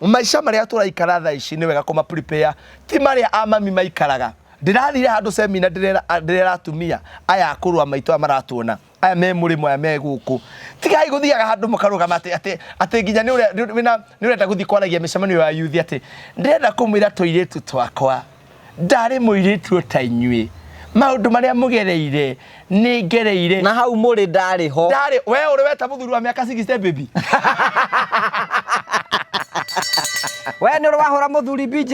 Maica marĩa tũraikara thaa ici nĩ wega kũma prepare, ti marĩa a mami maikaraga. Ndĩrathire handũ seminar ndĩrera ndĩrera atumia aya akũrũ a maitũ aya maratuona aya me mũrĩmo aya me gũkũ, tigai gũthiaga handũ mũkarũgama atĩ atĩ atĩ nginya nĩ ũrenda nĩ ũrenda gũthiĩ kwaragia mĩcemanio ya youth atĩ ndĩrenda kũmwĩra tũirĩtu twakwa ndarĩ mũirĩtu o ta inyuĩ maũndũ marĩa mũgereire nĩ ngereire. Na hau mũrĩ ndarĩ ho. Ndarĩ we ũrĩ weta mũthuri wa mĩaka 60 baby. We nĩ ũrĩ wahũra mũthuri BJ?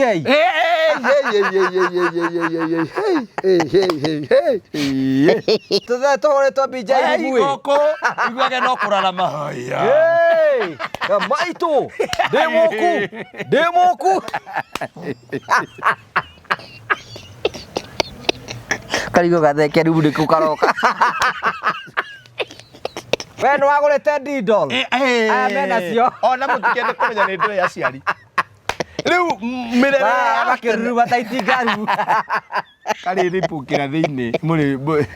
Tũthe tũhũrĩtwo BJ rumu ĩ. Gũkũ iguage no kũrarama haya. Hey, maitũ ndĩ mũku ndĩ mũku. Karigo gatheke rĩu nĩkũ karoka. We nĩ wagũrĩte didol. Aya menacio. Ona mũtikende kũmenya nĩ ndũĩ aciari. Rĩu mĩrerere ya Makĩruruma ta itinga rĩu. Karĩrĩpũkĩra thĩinĩ mũrĩ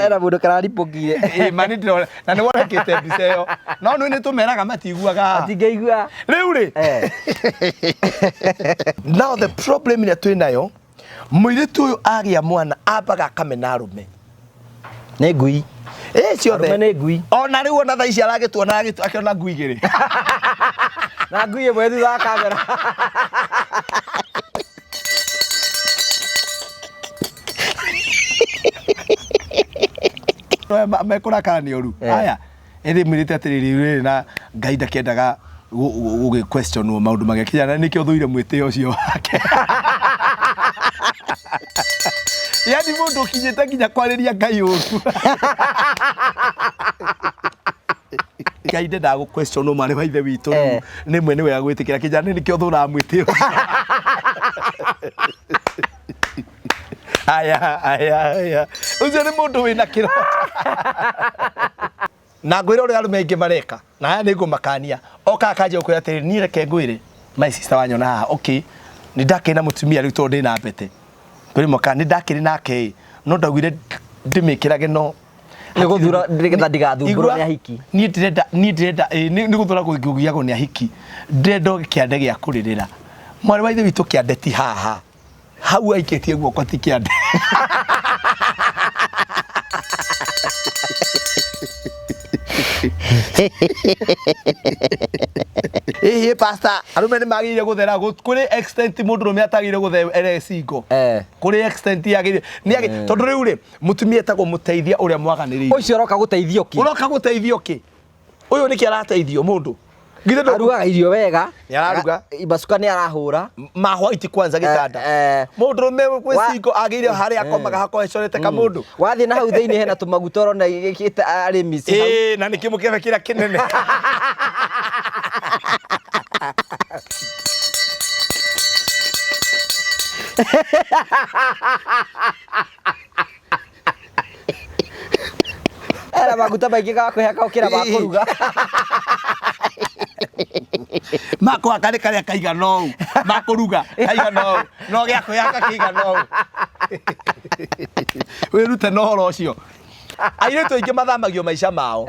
Hena mũndũ kararipũkire. Ĩ, ma nĩ ndĩrona na nĩ wonekĩte mbica ĩyo no nĩ nĩ tũmeraga matiguaga. Matingĩigua. Rĩu rĩ, now the problem ĩrĩa twĩ nayo, mũirĩtu ũyũ agĩa mwana ambaga akamena arũme. Nĩ ngui. Ĩ ciothe. Arũme nĩ ngui. Ona rĩu ona thaa ici aragĩtuona akĩona ngui igĩrĩ. Na ngui ĩmwe thutha wa kamera. Mekũrakara nĩ ũru. Aya ĩndĩ mwĩrĩte atĩrĩrĩ rĩrĩ na Ngai ndakĩendaga gũgĩ questionwo maũndũ magĩkinya na nĩkĩo thũire mwĩtĩo ũcio wake. Yani mũndũ ũkinyĩte nginya kwarĩria Ngai ũru. Ngai ndendaga gũ questionwo mwarĩ wa ithe witũ rĩu rĩmwe nĩ wega gwĩtĩkĩra kĩnjana nĩkĩo thũraga mwĩtĩo. Aya aya aya ũcio nĩ mũndũ wĩna kĩroto. Na ngwĩre ũrĩa arũme aingĩ mareka na aya nĩ ngũmakania oka akanjia gũkwĩra atĩrĩrĩ niĩ reke ngwĩre my sister wanyona haha okay nĩ ndakĩrĩ na mũtumia rĩu tondũ ndĩna mbete kwĩ mwaka nĩ ndakĩrĩ nake ĩ no ndaugire ndĩmĩkĩrage no Nĩ gũthura nĩgetha ndigathumbũrwo nĩ ahiki. Niĩ ndĩrenda niĩ ndĩrenda ĩ nĩ gũthura kũgiagwo nĩ ahiki ndĩrenda kĩande gĩa kũrĩrĩra mwarĩ wa ithe witũ kĩande ti haha hau aikĩtie guoko ti kĩande. Ĩhĩ pastor arũme nĩ magĩrĩire gũthera kũrĩ extent mũndũrũme atagĩrĩire gũthera single kũrĩ extent yagĩrĩire nĩ tondũ rĩu rĩ Mũtumia etagwo mũteithia ũrĩa mwaganĩrĩire. Ũcio ũroka gũteithio kĩ? Ũroka gũteithio kĩ? Ũyũ nĩkĩ arateithio mũndũ? Githĩ ndũ Arugaga irio wega. Nĩ araruga. Macuka nĩ arahũra. Ma white kwanza gĩtanda. Mũndũrũme wĩ single agĩrĩire harĩa akomaga hakorwo ecorete kamũndũ. Wathiĩ na hau thĩinĩ hena tũmaguta ũrona gĩkĩte arĩmi hau. Ĩĩ na nĩ kĩmũkebe kĩrĩa kĩnene. Era maguta maingĩ ga kwĩhaka gũkĩra ma kũruga. Makũhaka nĩ karĩa kaigana ũũ, ma kũruga kaigana ũũ, no gĩa kwĩhaka kĩigana ũũ. Wĩrute na ũhoro ũcio. Airĩtu aingĩ mathamagio maica mao.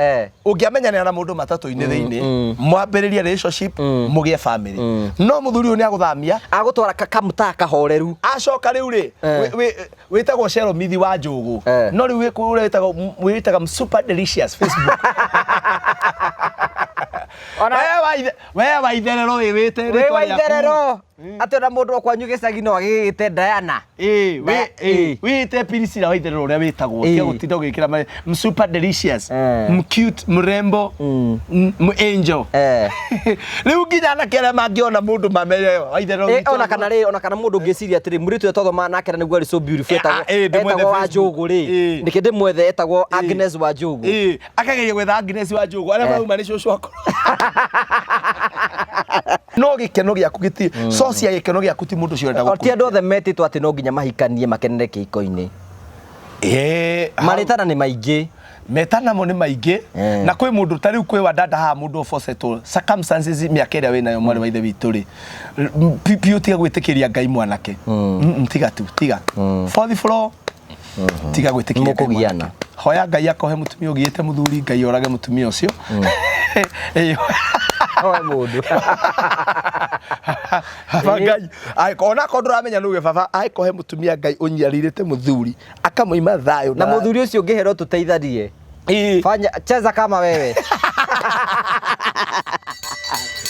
Ũngĩamenyanĩra na mũndũ matatũ-inĩ thĩinĩ, mwambĩrĩrie relationship, mũgĩe family. No mũthuri ũyũ nĩ agũthamia. Agũtwara kamũtaa kahoreru. Acoka rĩu rĩ, wĩtagwo Cheromithi wa Njũgũ. No rĩu wĩ kũrĩa wĩtagwo wĩtaga super delicious Facebook. Ona We wa itherero wĩ wĩte wĩ rĩtwa wa rĩaku. itherero atĩ ona mũndũ wa kwanyu gĩcagi no agĩgĩte Diana. Ĩĩ, wĩ ĩĩ, wĩte Priscilla wa itherero ũrĩa wĩtagwo tiga gũtinda ũgĩkĩra m super delicious, m cute, mrembo, m angel. Rĩu nginya anake arĩa mangĩona mũndũ mamere wa itherero witũ. Ona kana rĩ, ona kana mũndũ ũngĩciria atĩrĩ, mũirĩtu ũrĩa twathomaga nake na nĩguo arĩ so beautiful etagwo Ĩĩ, ndĩmwethe etagwo Facebook. Wanjũgũ rĩ, nĩkĩ ndĩmwethe etagwo Agnes Wanjũgũ. Ĩĩ, akageria gwetha Agnes wa Njũgũ arĩa marauma nĩ cũcũ akũrũ. No gĩkeno gĩaku gĩti source ya gĩkeno gĩaku ti mũndũ ũcio ũrenda O ti gũkũhikia. andũ othe metĩtwo atĩ no nginya mahikanie makenere kĩhiko-inĩ. Ĩĩ, hau- Marĩtana nĩ maingĩ. Metana mo nĩ maingĩ na kwĩ mũndũ ta rĩu kwĩ wandanda haha mũndũ ũbocetwo circumstances mĩaka ĩrĩa wĩnayo mwarĩ wa ithe witũ rĩ biũ tiga gwĩtĩkĩria Ngai mwanake. Tiga tu tiga fourth floor tiga gwĩtĩkĩria Ngai Nĩmũkũgiana. mwanake. Hoya Ngai akohe mũtumia ũgiĩte mũthuri Ngai orage mũtumia ũcio. Ĩĩ. Hoe mũndũ. Baba Ngai ona akorwo ndũramenya nũge baba angĩkorwo he mũtumia Ngai ũnyiarĩrĩte mũthuri akamũima thayũ Na mũthuri ũcio ũngĩhera tũteithanie. Ĩĩ. Fanya cheza kama wewe.